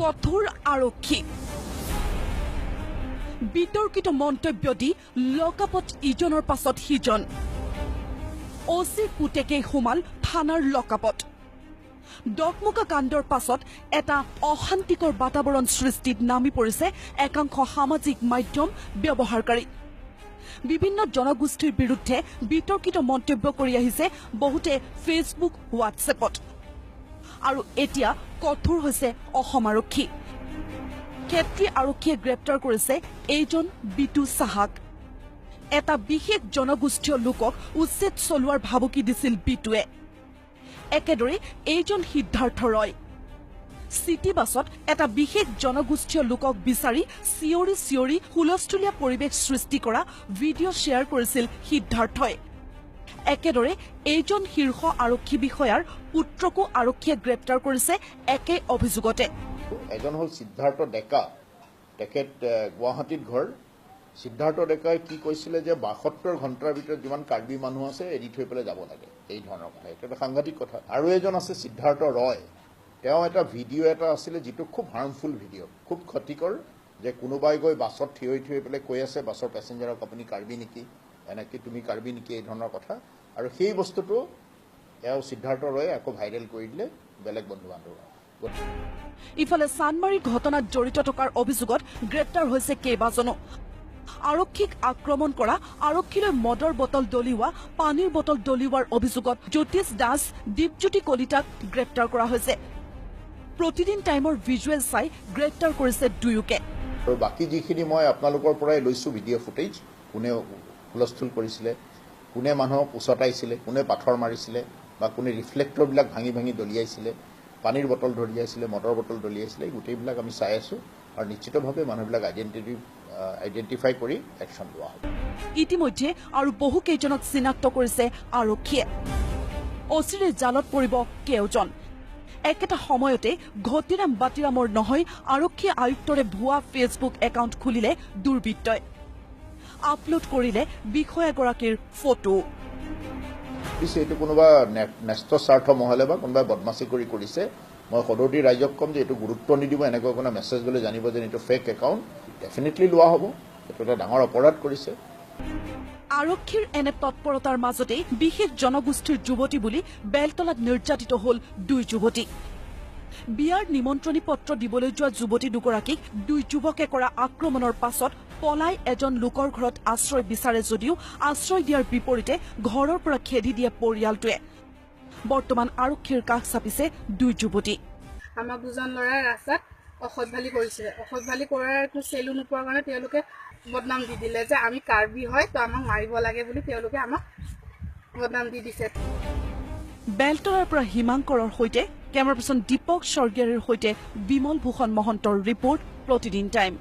কঠোৰ আৰক্ষী বিতৰ্কিত মন্তব্য দি লকআপত ইজনৰ পাছত সিজন। অচিৰ পুতেকেই সোমাল থানাৰ লকআপত। ডকমকা কাণ্ডৰ পাছত এটা অশান্তিকৰ বাতাবৰণ সৃষ্টিত নামি পৰিছে একাংশ সামাজিক মাধ্যম ব্যৱহাৰকাৰী। বিভিন্ন জনগোষ্ঠীৰ বিৰুদ্ধে বিতৰ্কিত মন্তব্য কৰি আহিছে বহুতে ফেচবুক, হোৱাটছএপত। আৰু এতিয়া কঠোৰ হৈছে অসম আৰক্ষী। ক্ষেত্ৰী আৰক্ষীয়ে গ্ৰেপ্তাৰ কৰিছে এইজন বিটু সাহাক। এটা বিশেষ জনগোষ্ঠীয় লোকক উচ্ছেদ চলোৱাৰ ভাবুকি দিছিল বিটুৱে। একেদৰে এইজন সিদ্ধাৰ্থ ৰয়। চিটি বাছত এটা বিশেষ জনগোষ্ঠীয় লোকক বিচাৰি চিঞৰি চিঞৰি হুলস্থুলীয়া পৰিৱেশ সৃষ্টি কৰা ভিডিঅ' শ্বেয়াৰ কৰিছিল সিদ্ধাৰ্থই। একেদৰে এইজন শীৰ্ষ আৰক্ষী বিষয়াৰ পুত্ৰকো আৰক্ষীয়ে গ্ৰেপ্তাৰ কৰিছে একে অভিযোগতে। এজন হ'ল সিদ্ধাৰ্থ ডেকা, তেখেত গুৱাহাটীত ঘৰ। সিদ্ধাৰ্থ ডেকাই কি কৈছিলে যে 72 ঘণ্টাৰ ভিতৰত যিমান কাৰ্বি মানুহ আছে এৰি থৈ পেলাই যাব লাগে, এই ধৰণৰ কথা। এইটো এটা সাংঘাতিক কথা। আৰু এজন আছে সিদ্ধাৰ্থ ৰয়, তেওঁ এটা ভিডিঅ' এটা আছিলে যিটো খুব হাৰ্মফুল ভিডিঅ', খুব ক্ষতিকৰ, যে কোনোবাই গৈ বাছত থিয় থিয় পেলাই কৈ আছে বাছৰ পেচেঞ্জাৰক আপুনি কাৰ্বি নেকি, এনেকৈ তুমি কাৰ্বি নেকি, এই ধৰণৰ কথা। আৰু সেই বস্তুটো এওঁ সিদ্ধাৰ্থ ৰয়ে আকৌ ভাইৰেল কৰি দিলে বেলেগ বন্ধু বান্ধৱৰ। ইফালে চানমাৰীৰ ঘটনাত জড়িত থকাৰ অভিযোগত গ্ৰেপ্তাৰ হৈছে কেইবাজনো। আৰক্ষীক আক্ৰমণ কৰা, আৰক্ষীলৈ মদৰ বটল দলিওৱা, পানীৰ বটল দলিওৱাৰ অভিযোগত জ্যোতিষ দাস, দীপজ্যোতি কলিতাক গ্ৰেপ্তাৰ কৰা হৈছে। প্ৰতিদিন টাইমৰ ভিজুৱেল চাই গ্ৰেপ্তাৰ কৰিছে দুয়োকে। আৰু বাকী যিখিনি মই আপোনালোকৰ পৰাই লৈছোঁ ভিডিঅ' ফুটেজ, কোনে হুলস্থুল কৰিছিলে, কোনে মানুহক উচতাইছিলে, কোনে পাথৰ মাৰিছিলে বা কোনে ৰিফ্লেক্টৰবিলাক ভাঙি ভাঙি দলিয়াইছিলে, পানীৰ বটল দলিয়াইছিলে, মদৰ বটল দলিয়াইছিলে, গোটেইবিলাক আমি চাই আছোঁ আৰু নিশ্চিতভাৱে মানুহবিলাক আইডেণ্টিফাই কৰি একশ্যন লোৱা হ'ব। ইতিমধ্যে আৰু বহু কেইজনক চিনাক্ত কৰিছে আৰক্ষীয়ে। অচিৰে জালত পৰিব কেউজন। একেটা সময়তে ঘটিৰাম বাতিৰামৰ নহয় আৰক্ষী আয়ুক্তৰে ভুৱা ফেচবুক একাউণ্ট খুলিলে দুৰ্বৃত্তই। আপলোড কৰিলে বিষয়াগৰাকীৰ ফটো। পিছে এইটো কোনোবা ন্যস্ত স্বাৰ্থ মহলে বা কোনোবাই বদমাচি কৰি কৰিছে। মই সদৌতি ৰাইজক ক'ম যে এইটো গুৰুত্ব নিদিব, এনেকুৱা কোনো মেছেজ গ'লে জানিব যে এইটো ফেক একাউণ্ট, ডেফিনেটলি লোৱা হ'ব। এইটো এটা ডাঙৰ অপৰাধ কৰিছে। আৰক্ষীৰ এনে তৎপৰতাৰ মাজতেই বিশেষ জনগোষ্ঠীৰ যুৱতী বুলি বেলতলাত নিৰ্যাতিত হ'ল দুই যুৱতী। বিয়াৰ নিমন্ত্ৰণী পত্ৰ দিবলৈ যোৱা যুৱতী দুগৰাকীক দুই যুৱকে কৰা আক্ৰমণৰ পাছত পলাই এজন লোকৰ ঘৰত আশ্ৰয় বিচাৰে যদিও আশ্ৰয় দিয়াৰ বিপৰীতে ঘৰৰ পৰা খেদি দিয়ে পৰিয়ালটোৱে। বৰ্তমান আৰক্ষীৰ কাষ চাপিছে দুই যুৱতী। আমাক দুজন ল'ৰাই ৰাস্তাত অসভ্যালি কৰিছে। অসভ্যালি কৰাৰ একো চেলু নোপোৱাৰ কাৰণে তেওঁলোকে বদনাম দি দিলে যে আমি কাৰ্বি হয় তো আমাক মাৰিব লাগে বুলি তেওঁলোকে আমাক বদনাম দি দিছে। বেলতলাৰ পৰা হিমাংকৰৰ সৈতে কেমেৰা পাৰ্চন দীপক স্বৰ্গীয়াৰীৰ সৈতে বিমল ভূষণ মহন্তৰ ৰিপৰ্ট, প্ৰতিদিন টাইম।